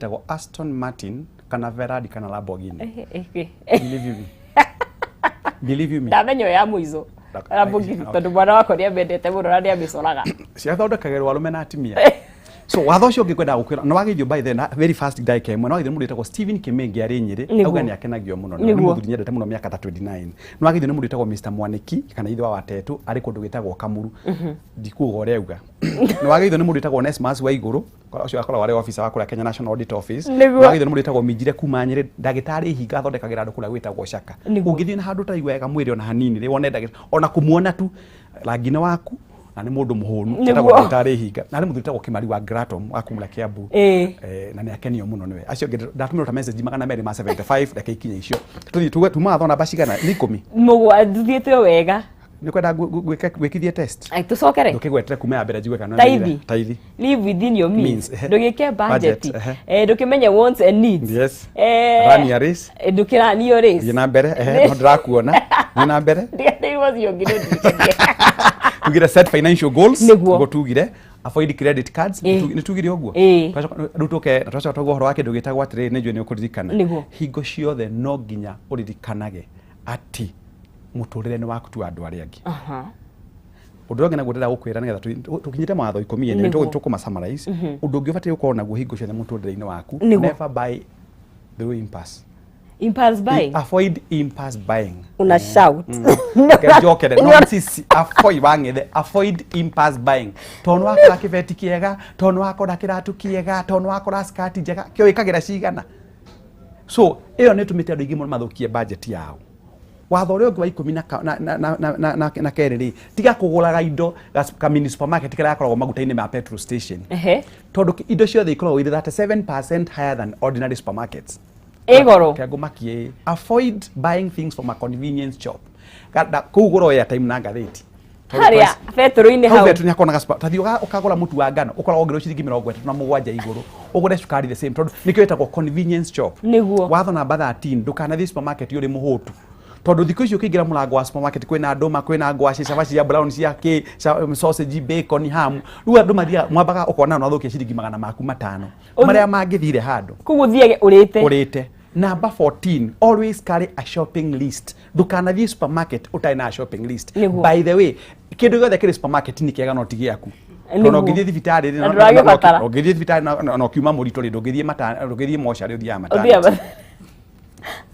Gĩtagwo Aston Martin kana Ferrari kana Lamborghini. Believe you me, believe you me. Ndamenya ya mũico. Lamborghini, tondũ mwana wakwa nĩ amendete mũno na nĩ amĩcoraga. Ciathondekagĩrwo arũme na atumia. So watho ũcio ũngĩ kwenda gũkwĩra nĩ wageithio by then very fast ndagĩka ĩmwe, nĩ wageithio nĩ mũndũ wĩtagwo Stephen Kimenge arĩ Nyĩrĩ. Auga nĩ akenagio mũno nĩ mũthuri nyendete mũno mĩaka ta 29. Nĩ wageithio nĩ mũndũ wĩtagwo Mr Mwaniki kana ithe wa Watetũ arĩ kũndũ gwĩtagwo Kamuru, ndikuga ũrĩa auga. Nĩ wageithio nĩ mũndũ wĩtagwo Onesmus wa Igũrũ, ũcio akoragwo arĩ officer wa kũrĩa Kenya National Audit Office. Nĩ wageithio nĩ mũndũ wĩtagwo Minjire kuma Nyĩrĩ, ndagĩtarĩ ihinga athondekagĩra andũ kũrĩa gwĩtagwo Caka. Ũngĩthiĩ na handũ ũtaraigua wega mwĩrĩ ona hanini rĩ, wone ndagĩtarĩ, ona kũmuona tu rangi-inĩ waku na nĩ mũndũ mũhũnu. Etagwo ndagĩtarĩ ihinga na nĩ mũthuri wĩtagwo Kĩmari wa Gratom wa kumũra Kiambu. Na nĩ akenio mũno nĩwe. Acio angĩ ndatũmĩrwo ta message 275, reke ikinye icio tũthiĩ tuge tuma watho namba cigana, nĩ 10. Mũgwanja thiĩte o wega. Nĩ kwenda gwĩkithie test. Ai, tũcokere. Ndũkĩgwetere kuma ya mbere njigue kana Taithi. nĩ taithi. Live within your means. Means, ehe. Ndũgĩke budget. Budget, ehe. Ndũkĩmenye wants and needs. Run your race. Ndũkĩrun your race. Thiĩ na mbere, ehe, no ndĩrakuona, thiĩ na mbere. Ndiganĩirwo ũcio ũngĩ, ndũndirikanie. Tugire set financial goals. Nĩguo tugire avoid credit cards. Nĩ tugire ũguo. Rĩu tũke na twacoka twaigua ũhoro wa kĩndũ gĩtagwo atĩrĩrĩ, nĩ njũĩ nĩ ũkũririkana. Hingo ciothe no nginya ũririkanage atĩ mũtũrĩre nĩ waku, tu wa andũ arĩa angĩ. Ũndũ ũrĩa ũngĩ naguo ndĩrenda gũkwĩra nĩgetha tũkinyĩte mawatho 10 ene, tũkũma summarize. Ũndũ ũngĩ ũbatiĩ gũkorwo naguo hingo ciothe mũtũrĩre-inĩ waku, never buy through impulse. Impulse buying. Avoid impulse buying. Una shout. Reke njokere no sisi avoid wang'ethe avoid impulse buying, tondũ nĩ wakora kĩbeti kĩega, tondũ nĩ wakora kĩratũ kĩega, tondũ nĩ wakora skirt njega, kĩo wĩkagĩra cigana. So ĩyo nĩ ĩtũmĩte andũ aingĩ mũno mathũkie budget yao. Watho ũrĩa ũngĩ wa 12 na kerĩ rĩ, tiga kũgũraga indo ka mini supermarket karĩa gakoragwo maguta-inĩ ma petrol station, tondũ indo ciothe ikoragwo irĩ 37% higher than ordinary supermarkets. Ĩ goro. Kengũmakie, avoid buying things from a convenience shop. Kũu gũra airtime na ngathĩti. Tondũ harĩa betũrũ-inĩ hau hau. Betũ nĩ akonaga tathiĩ ũkagũra mũtu wa ngano ũkoragwo wongererwo ciringi 37 igũrũ, ũgũre cukari the same, tondũ nĩkĩo ĩtagwo convenience shop. Watho namba 13, ndũkanathiĩ supermarket ũrĩ mũhũtu, tondũ thikũ ici ũkĩingĩra mũrango wa supermarket kwĩna ndũma, kwĩna ngwacĩ, cabaci cia brown, cia kĩ, sausage, bacon, ham. Rĩu andũ mathiaga mwambaga ũkona no thũkia ciringi 500 marĩa mangĩthire handũ. Koguo ũthiage ũrĩte. Ũrĩte. Number 14, always carry a shopping list. Ndũkanathiĩ supermarket ũtarĩ na shopping list. By the way, kĩndũ gĩothe kĩrĩ supermarket nĩ kĩega no ti gĩaku. Tondũ ũngĩthiĩ thibitarĩ rĩ, Na ndũragĩbatara. Ũngĩthiĩ thibitarĩ na ũkiuma mũritũ rĩ, ndũngĩthiĩ ndũngĩthiĩ mocarĩ, ũthiaga ũthiaga maternity.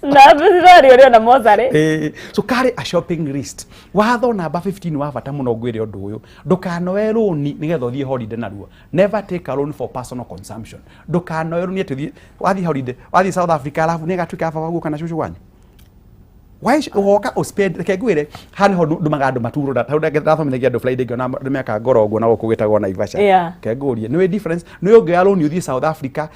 Na thibitarĩ ũrĩ ona mocarĩ. So carry a shopping list. Watho namba 15 wa bata mũno, ngwĩre ũndũ ũyũ, ndũkanoe rũni nĩgetha ũthiĩ holiday naruo. Never take a loan for personal consumption. Ndũkanoe rũni atĩ ũthiĩ wathiĩ holiday, wathiĩ South Africa, alafu nĩgatuĩka baba guo kana cũcũ wanyu. Why ũgoka ũspend? Reke ngwĩre, haha nĩho ndũmaga andũ maturwo hau ndathomithagia andũ Friday, ngĩona andũ meka ngoro ũguo na gũkũ gwĩtagwo Naivasha. Reke ngũrie, nĩũĩ difference? Nĩũĩ ũngĩoya loan ũthiĩ South Africa,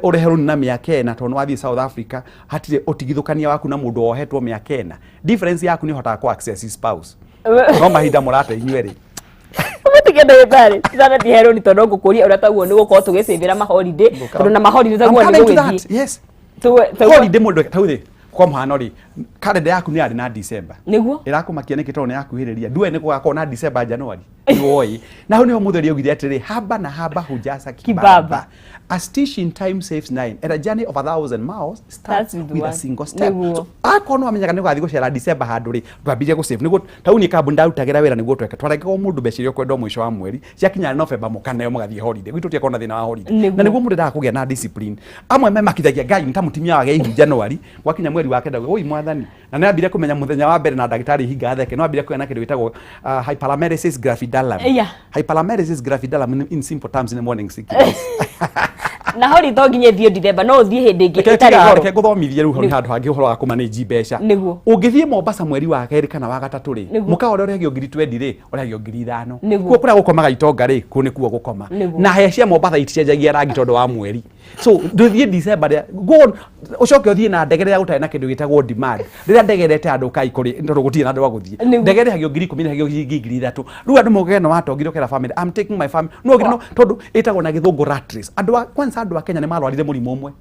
ũrehe loan na mĩaka 4 tondũ nĩ wathiĩ South Africa, hatirĩ ũtigithũkania waku na mũndũ wohetwo mĩaka 4. Difference yaku nĩ ũhotaga kũ access spouse, no mahinda mũrate inyuerĩ. Mũtige ndagĩtarĩ, tũtanathiĩ rũni, tondũ ngũkũria ũrĩa taguo nĩ gũkorwo tũgĩcĩvĩra maholiday, tondũ na maholiday taguo I'm nĩ coming to gũgĩthiĩ. that, yes. Holiday mũndũ tau rĩ, kwa mũhano rĩ, kalenda yaku nĩ yarĩ na December. Ĩrakũmakia nĩkĩ? Tondũ nĩ yakuhĩrĩria, ndũĩ nĩ gũgakorwo na December, January nĩwoĩ. Na hau nĩho mũthuri augire atĩrĩ, "Haba na haba hujaza kibaba." Kibaba. A stitch in time saves nine and a journey of 1,000 miles starts starts with with a one. single step. Nĩguo. So akorwo nĩ wamenyaga nĩ ũgathiĩ gũcera December handũ rĩ, ndwambirie gũsave nĩguo tau niĩ kambuni ndarutagĩra wĩra nĩguo tweke twarengagwo mũndũ mbeca iria ũkwenda mũico wa mweri, ciakinya November mũkaneo mũgathiĩ holiday. Gwitũ tũtiakorwo na thĩna wa holiday. Na nĩguo mũndũ endaga kũgĩa na discipline. Amwe memakithagia Ngai nĩ ta mũtumia wagĩa ihu January, gwakinya mweri wa kenda, oi mwathani. Na nĩ ambire kũmenya mũthenya wa mbere na ndagĩtarĩ ihinga theke, nĩ ambire kũgĩa na kĩndũ gĩtagwo hyperemesis gravidarum. Hyperemesis gravidarum in simple terms nĩ morning sickness. Na holiday to nginya ĩthiĩ December, no ũthiĩ hĩndĩ ĩngĩ Reke ĩtarĩ goro. Reke ngũthomithie rĩu hau nĩ handũ hangĩ ũhoro wa kũmanage mbeca. Ũngĩthiĩ Mombasa mweri wa kerĩ kana wa gatatũ rĩ, mũkawa ũrĩa ũrĩhagio 20,000 rĩ, ũrĩhagio 5,000. Kuo kũrĩa gũkomaga itonga rĩ, kũu nĩkuo gũkoma. Na hĩa cia Mombasa iticenjagia rangi tondũ wa mweri. So ndũthiĩ December rĩa go on, ũcoke ũthiĩ na ndege rĩrĩa gũtarĩ na kĩndũ gĩtagwo demand, rĩrĩa ndege ĩrete andũ kai kũrĩ tondũ gũtirĩ na andũ a gũthiĩ. Ndege ĩrĩhagio 10,000, ĩrĩhagio ciringi 3,000. Rĩu andũ maugage no watongire ũkera family, "I'm taking my family." No no tondũ ĩtagwo na gĩthũngũ rat race. Andũ a kwanza, andũ a Kenya nĩ marwarire mũrimũ ũmwe.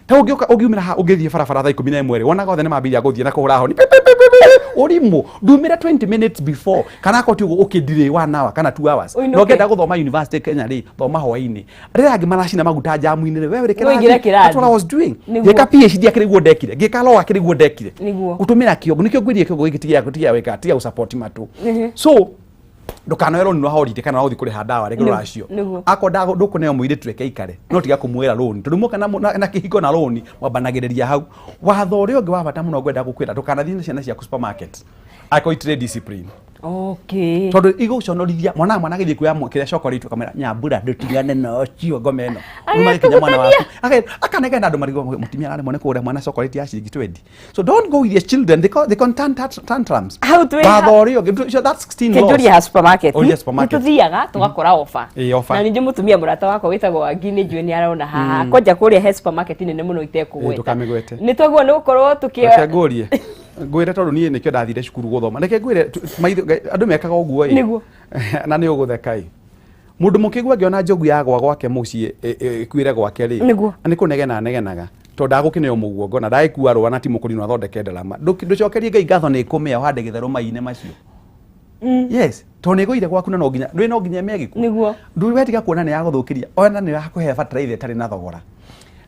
Ta ũngĩũka ũngiumĩra haha, ũngĩthiĩ barabara thaa 11 rĩ, wonaga othe nĩ mambiria gũthiĩ na kũhũra honi pi, pi, pi, pi, pi. Ũrimũ, ndumĩre 20 minutes before kana akorwo ti ũguo ũkĩndirĩ 1 hour kana 2 hours. Ũinũke. Na ũngĩenda gũthoma university Kenya rĩ, thoma hwainĩ. Rĩrĩa angĩ maracina maguta jamu-inĩ rĩ, we ũrĩ Ũingĩre kĩrathi. kĩrathi. That's what I was doing. Nĩguo. Ngĩka PhD akĩrĩ guo ndekire, ngĩka law akĩrĩ guo ndekire. Nĩguo. Gũtũmĩra kĩongo, nĩkĩo ngwĩrire kĩongo gĩkĩ tiga tiga wĩka, tiga gũsupport matũ. So ndũkanoe rũni rwa holiday kana ũthiĩ kũrĩha ndawa rĩngĩ rũracio. Nĩguo. Akorwo ndũkũneo mũirĩtu reke aikare, no tiga kũmuoera rũni, tondũ muoka na kĩhiko na rũni mwambanagĩrĩria hau. Watho ũrĩa ũngĩ wa bata mũno ngwenda gũkwĩra, ndũkanathiĩ na ciana ciaku supermarket angĩkorwo itirĩ discipline. Okay. Tondũ igũconorithia mwana, mwana agĩthiĩ kuoya kĩrĩa chocolate ũkamwĩra nyambura ndũtigane na ũcio ngoma ĩno. Uma gĩkinya mwana waku akanegena andũ marigwo mũtumia araremwo nĩ kũgũra mwana chocolate ya ciringi 20. So don't go with your children, they can turn tantrums. Hau twĩ watho ũrĩa ũngĩ, so that's 16 laws. Kĩnjũria ha supermarket. Ũria supermarket. Nĩtũthiaga tũgakora offer. Ĩĩ, offer. Na ningĩ mũtumia mũrata wakwa wĩtagwo Wangi nĩ njũĩ nĩ arona haha. Kwanja kũrĩa he supermarket nene mũno itekũgweta. Ĩĩ, ndũkamĩgwete. Nĩ twagĩrĩirwo nĩ gũkorwo tũkĩ Reke ngũrie, ngwĩre tondũ niĩ nĩkĩo ndathire cukuru gũthoma. Reke ngwĩre, andũ mekaga ũguo ĩ. Nĩguo. Na nĩ ũgũtheka ĩ. Mũndũ mũkĩgu angĩona njogu yagwa gwake mũciĩ ĩkuĩre gwake rĩ, Nĩguo. nĩ kũnegena anegenaga tondũ ndagũkĩneo mũguongo na ndagĩkua rũa na ti mũkũrinwo athondeke ndarama. Ndũcokerie Ngai ngatho nĩ ĩkũmĩa ũhande gĩtherũ mai-inĩ macio. Yes, tondũ nĩ ĩgũire gwaku na no nginya ndũĩ no nginya ĩmĩe gĩkuũ. Nĩguo. Ndũĩ wetiga kuona nĩ yagũthũkĩria, ona nĩ yakũhe bataraitha ĩtarĩ na thogora.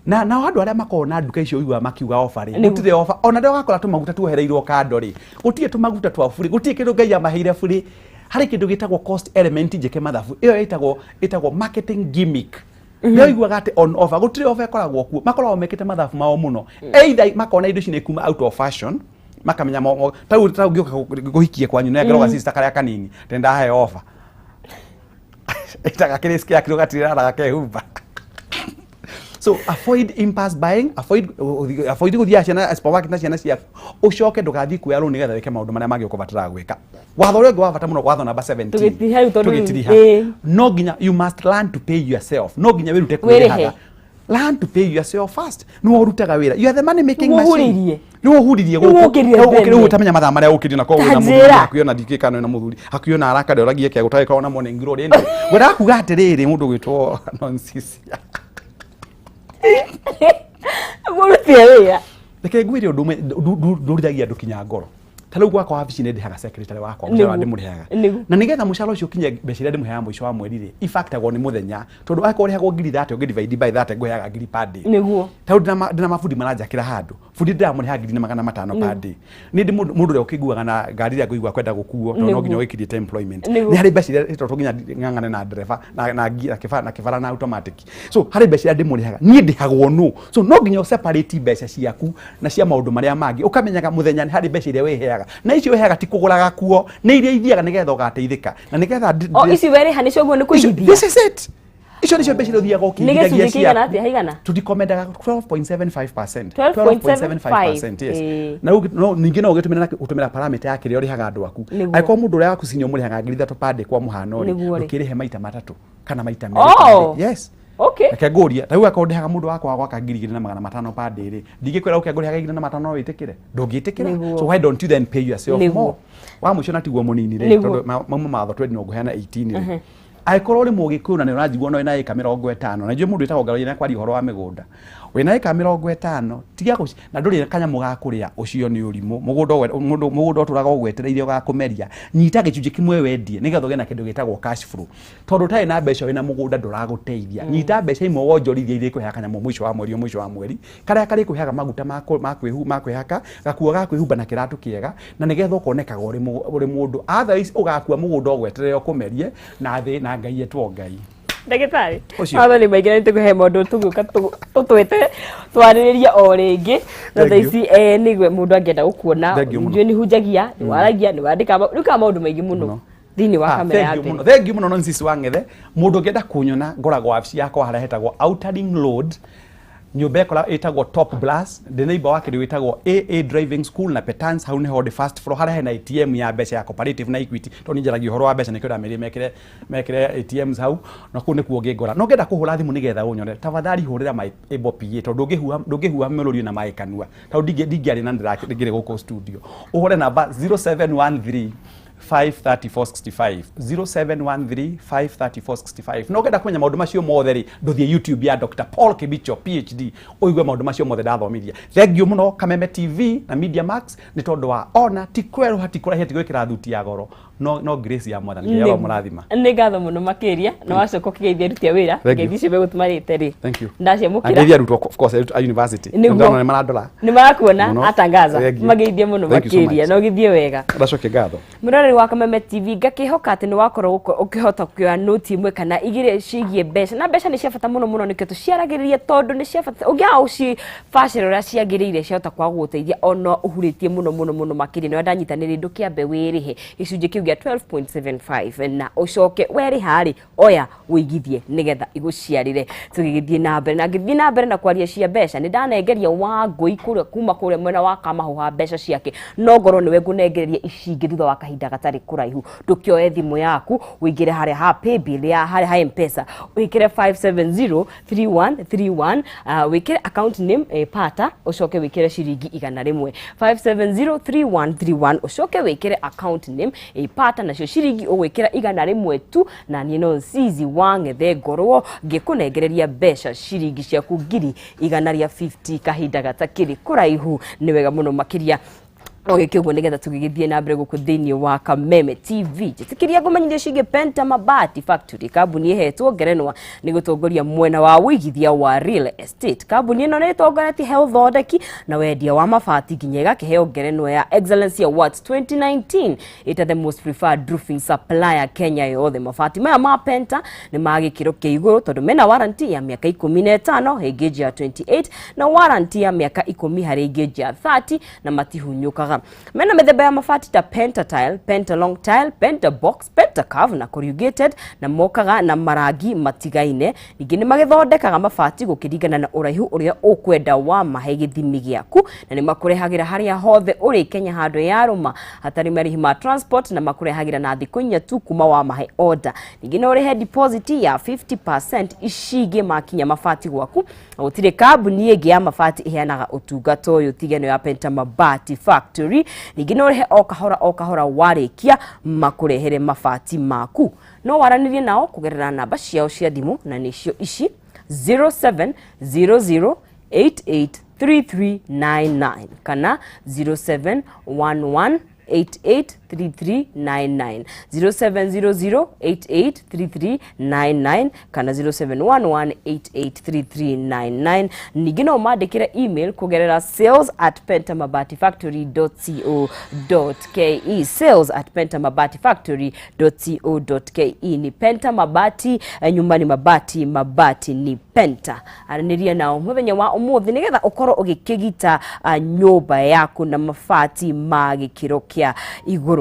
Na nao andũ arĩa makoragwo na nduka icio ũiguaga makiuga offer rĩ, Nĩguo. gũtirĩ offer. Ona rĩrĩa ũgakora tũmaguta tuohereirwo kando rĩ, gũtirĩ tũmaguta twa burĩ, gũtirĩ kĩndũ Ngai amaheire burĩ. Harĩ kĩndũ gĩtagwo cost element njĩke mathabu, ĩyo ĩtagwo marketing gimmick. Nĩ ũiguaga atĩ on offer, gũtirĩ offer ĩkoragwo kuo, makoragwo mekĩte mathabu mao mũno. Either makona indo ici nĩ kuma out of fashion, makamenya ta rĩu ngĩũka kũhikia kwanyu, nengera sister karĩa kanini, ndĩ ndaheo offer. Ĩtaga kĩrĩ skia kĩrĩ gatirĩ gakehumba. So avoid impulse buying, avoid gũthiaga ciana supermarket na ciana ciaku, ũcoke ndũgathiĩ kuoya loan nĩgetha wĩke maũndũ marĩa mangĩ ũkũbatara gwĩka. Watho ũrĩa ũngĩ wa bata mũno, watho namba 17. Tũgĩtiriha rĩu tondũ Tũgĩtiriha. Ĩĩ. No nginya you must learn to pay yourself. No nginya wĩrute Wĩrĩhe. kwĩrĩhaga. Learn to pay yourself first. Nĩwe ũrutaga wĩra. You are the money making Nĩwe machine. ũhuririe. Nĩwe ũhuririe Nĩwe gũkũ. ũkĩrire Rĩu ũkĩrire tene. ũtamenya mathaa marĩa ũkĩrire na koguo wĩna Ta mũthuri njĩra. hakuhĩ ona ndikĩ kana wĩna mũthuri hakuhĩ ona araka ndoragie kĩa gũtagĩkorwo na morning glory. Anyway, ngwendaga kuga atĩrĩrĩ, mũndũ ũgwĩtwo Nonsis. Mũrutire wĩra. Reke ngwĩre ũndũ ũmwe ndũrithagia andũ kinya ngoro. Ta rĩu gwakwa wabici nĩ ndĩhaga secretary wakwa, mũcara ndĩmũrĩhaga. Nĩguo. Na nĩgetha mũcara ũcio ũkinye mbeca iria ndĩmũheaga mũico wa mweri rĩ, ibactagwo nĩ mũthenya, tondũ angĩkorwo ũrĩhagwo ngiri 30 ũngĩ divide by 30 ngũheaga ngiri per day. Nĩguo. Ta rĩu ndĩna mabundi maranjakĩra handũ, bundi ndĩramũrĩha 1,500 per day. Nĩ ndĩ mũndũ ũrĩa ũkĩnguaga na ngari ĩrĩa ngũigua kwenda gũkuo, tondũ no nginya ũgĩkirie employment. Nĩguo. Nĩ harĩ mbeca iria to nginya ng'ang'ane na ndereba na na kĩbara na kĩbara na automatic. So harĩ mbeca iria ndĩmũrĩhaga, niĩ ndĩhagwo nũ. So no nginya ũseparate mbeca ciaku na cia maũndũ marĩa mangĩ, ũkamenyaga mũthenya nĩ harĩ mbeca iria wĩheaga, na icio wĩheaga ti kũgũra gakuo, nĩ iria ithiaga nĩgetha ũgateithĩka na nĩgetha O ici werĩha nĩcio ũguo nĩ kũigithia. This is it. Icio nĩcio mbeca iria ũthiaga Nĩ ũkĩigithagia gĩcunjĩ kĩigana ciaku. atĩa haigana? Tũrikomendaga 12.75%. 12.75%, yes. ĩĩ. Na rĩu no ningĩ no ũgĩtũmĩra na gũtũmĩra parameter ya kĩrĩa ũrĩhaga andũ aku. Nĩguo. Angĩkorwo mũndũ ũrĩa waku senior ũmũrĩhaga 3,000 per day kwa mũhano rĩ, Nĩguo rĩ. ndũkĩrĩhe maita matatũ kana maita merĩ per Oh. day. Yes. Okay. Reke ngũrie, ta rĩu akorwo ndĩhaga mũndũ wakwa wa gwaka 2,500 per day rĩ, ndingĩkwĩra ũke ngũrĩhaga 2,500 no wĩtĩkĩre? Ndũngĩtĩkĩra. Nĩguo. So why don't you then pay yourself Nĩguo. more? Wa mũico na tiguo mũnini rĩ, Nĩguo. tondũ mauma mawatho 20 no ngũheana 18 rĩ. Angĩkorwo ũrĩ mũgĩkũyũ na nĩ ũranjigua no wĩna ĩka 50, na njũĩ mũndũ wĩtagwo Ngaruiya nĩ akwaria ũhoro wa mĩgũnda. Wĩna ĩka 50, tiga na ndũrĩ kanyamũ ga kũrĩa, ũcio nĩ ũrimũ. Mũgũnda ũtũraga ũgwetereire ũgakũmeria. Nyita gĩcunjĩ kĩmwe wendie nĩgetha ũgĩe na kĩndũ gĩtagwo cash flow. Tondũ ũtarĩ na mbeca wĩna mũgũnda ndũragũteithia. Nyita mbeca imwe wonjorithie iria ikũheaga kanyamũ mũico wa mweri o mũico wa mweri, karĩa karĩkũheaga maguta ma kwĩhaka, gakuo ga kwĩhumba na kĩratũ kĩega, na nĩgetha ũkonekaga ũrĩ mũndũ. Otherwise ũgakua mũgũnda ũgweterere ũkũmerie na thĩ na Ngai etwo Ngai. Ndagĩtarĩ, Ũcio. watho nĩ maingĩ na nĩtũkũhe maũndũ tũgĩũka tũtwĩte twarĩrĩrie o rĩngĩ. Na Thank thaa you. ici nĩgue mũndũ angĩenda gũkuona, Thank you mũno. njũĩ nĩ hunjagia, nĩ waragia, nĩ wandĩkaga, rĩu maũndũ maingĩ mũno Mũno. thĩinĩ wa kamera ya Thank you mbere. mũno. Thank you mũno Nonsis wa Ng'ethe. Mũndũ ũngĩenda kunyona ngoragwo wabici yakwa harĩa hetagwo Outer Ring Road, nyũmba ĩkora ĩtagwo Top Blast, ndĩ neighbor wa kĩndũ gĩtagwo AA Driving School na Petans, hau nĩho ndĩ first floor harĩa hena ATM ya mbeca ya Cooperative na Equity, tondũ niĩ njaragia ũhoro wa mbeca nĩkĩo ndamĩrire mekĩre ATMs hau, na kũu nĩkuo ũngĩngora. Na ũngĩenda kũhũra thimũ nĩgetha ũnyone, tafadhali hũrĩra my able PA, tondũ ndũngĩhuha mĩrũri na maĩ kanua, tondũ ndingĩaria na ndĩrakĩrĩ gũkũ studio. Ũhũre namba 0713 53465, 0713 53465. No ngenda kũmenya maũndũ macio mothe rĩ, ndũthiĩ YouTube ya Dr. Paul Kibicho PhD, ũigue maũndũ macio mothe ndathomithia. Thank you mũno Kameme TV na Media Max, nĩ tondũ wa ona ti kwerũha, ti kũraiha, ti gwĩkĩra thuti ya goro, no grace ya Mwathani. Ngai mũrathima. Nĩ ngatho mũno makĩria, na wacoka ũkĩgeithia aruti a wĩra. Thank you. Ngeithi icio megũtũmarĩte rĩ, Thank you. ndaciamũkĩra. Ngeithia arutwo, of course, a university. Nĩguo. Ndona nĩ marandora. Nĩ marakuona. Mũno. Atangaza. Thank you. Mageithie mũno. Thank you so Makĩria much. na ũgĩthiĩ wega. Ndacokia ngatho. Mũroreri wa Kameme TV, ngakĩhoka atĩ nĩ wakorwo ũkĩhota kuoya noti ĩmwe kana igĩrĩ ciĩgiĩ mbeca, na mbeca nĩ cia bata mũno mũno, nĩkĩo tũciaragĩrĩria, tondũ nĩ cia bata. Ũngĩaga ũcibacĩra ũrĩa ciagĩrĩire, ciahota kwaga gũgũteithia ona ũhurĩtie mũno mũno mũno makĩria. Nĩ ndanyitanĩrĩ, ndũkĩambe wĩrĩhe gĩcunjĩ kĩu gĩa 12.75, na ũcoke werĩha rĩ, oya ũigithie nĩgetha igũciarĩre. Tũgĩgĩthiĩ na mbere na ngĩthiĩ na mbere na kwaria cia mbeca, nĩ ndanengeria Wangũi kũrĩa kuma kũrĩa mwena wa Kamahũha mbeca ciake, no ngorwo nĩwe ngũnengereria ici ingĩ thutha wa kahinda gatarĩ kũraihu. Ndũkĩoe thimũ yaku, ũingĩre harĩa ha paybill ya harĩa ha M-Pesa, wĩkĩre 5703131, wĩkĩre account name pata, ũcoke wĩkĩre ciringi 100. 5703131, ũcoke wĩkĩre account name pata, nacio ciringi ũgwĩkĩra 100 tu, na niĩ no Nsizi wa Ng'ethe ngorwo ngĩkũnengereria mbeca ciringi ciaku 100,050 kahinda gatakĩrĩ kũraihu. Nĩ wega mũno makĩria ogĩke ũguo, nĩgetha tũgĩgĩthiĩ na mbere gũkũ thĩinĩ wa Kameme TV. Njĩtĩkĩria ngũmenyithia ciĩgiĩ Penta Mabati Factory, kambuni ĩhetwo ngerenwa nĩ gũtongoria mwena wa ũigithia wa real estate. Kambuni ĩno nĩ ĩtongoretie he ũthondeki na wendia wa mabati, nginya ĩgakĩheo ngerenwa ya Excellence Awards 2019 ĩta the most preferred roofing supplier Kenya yothe. Mabati maya ma Penta nĩ ma gĩkĩro kĩa igũrũ, tondũ mena warranty ya mĩaka 15 he gauge ya 28, na warranty ya mĩaka 10 harĩ gauge ya 30, na matihunyũkaga. Mena mĩthemba ya mabati ta Pentatile, Pentalong tile, Pentabox, Pentacurve na corrugated, na mokaga na marangi matigaine. Ningĩ nĩ magĩthondekaga mabati gũkĩringana na ũraihu ũrĩa ũkwenda wa mahe gĩthimi gĩaku, na nĩ makũrehagĩra harĩa hothe ũrĩ Kenya handũ yarũma, hatarĩ marĩhi ma transport, na makũrehagĩra na thikũ 4 tu kuma wa mahe order. Ningĩ no ũrĩhe deposit ya 50%, ici ingĩ makinya mabati gwaku. Na gũtirĩ kambuni ĩngĩ ya mabati ĩheanaga ũtungata ũyũ tiga ĩno ya Penta Mabati Factory. Ningĩ no ũrĩhe o kahora o kahora, warĩkia makũrehere mabati maku. No waranĩrie nao kũgerera namba ciao cia thimũ, na nĩcio ici: 0700 883399 kana 0711 883399, 0700 883399 kana 0711 883399. Ningĩ no mandĩkĩre email kũgerera sales@pentamabatifactory.co.ke, sales@pentamabatifactory.co.ke. Ni Penta Mabati, nyumbani mabati, mabati ni Penta. Aranĩria nao mũthenya wa ũmũthĩ nĩgetha ũkorwo ũgĩkĩgita nyũmba yaku na mabati ma gĩkĩro kĩa igũrũ.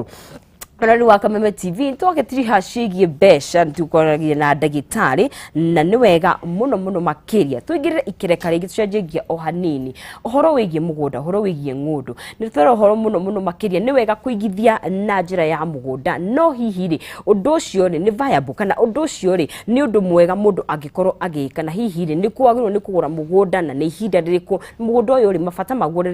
Mũrori wa Kameme TV, twagĩtiriha ciĩgiĩ mbeca, nĩtũkoragia na ndagĩtarĩ, na nĩ wega mũno mũno makĩria tũingĩrĩre ikereka rĩngĩ, tũcenjengia o hanini ũhoro wĩgiĩ mũgũnda, ũhoro wĩgiĩ ng'ũndũ. Nĩ twera ũhoro mũno mũno makĩria, nĩ wega kũigithia na njĩra ya mũgũnda, no hihi rĩ, ũndũ ũcio rĩ nĩ viable, kana ũndũ ũcio rĩ nĩ ũndũ mwega mũndũ angĩkorwo agĩka? Na hihi rĩ, nĩ kwagĩrĩirwo nĩ kũgũra mũgũnda, na nĩ ihinda rĩrĩkũ? Mũgũnda ũyũ rĩ, mabata maguo rĩrĩa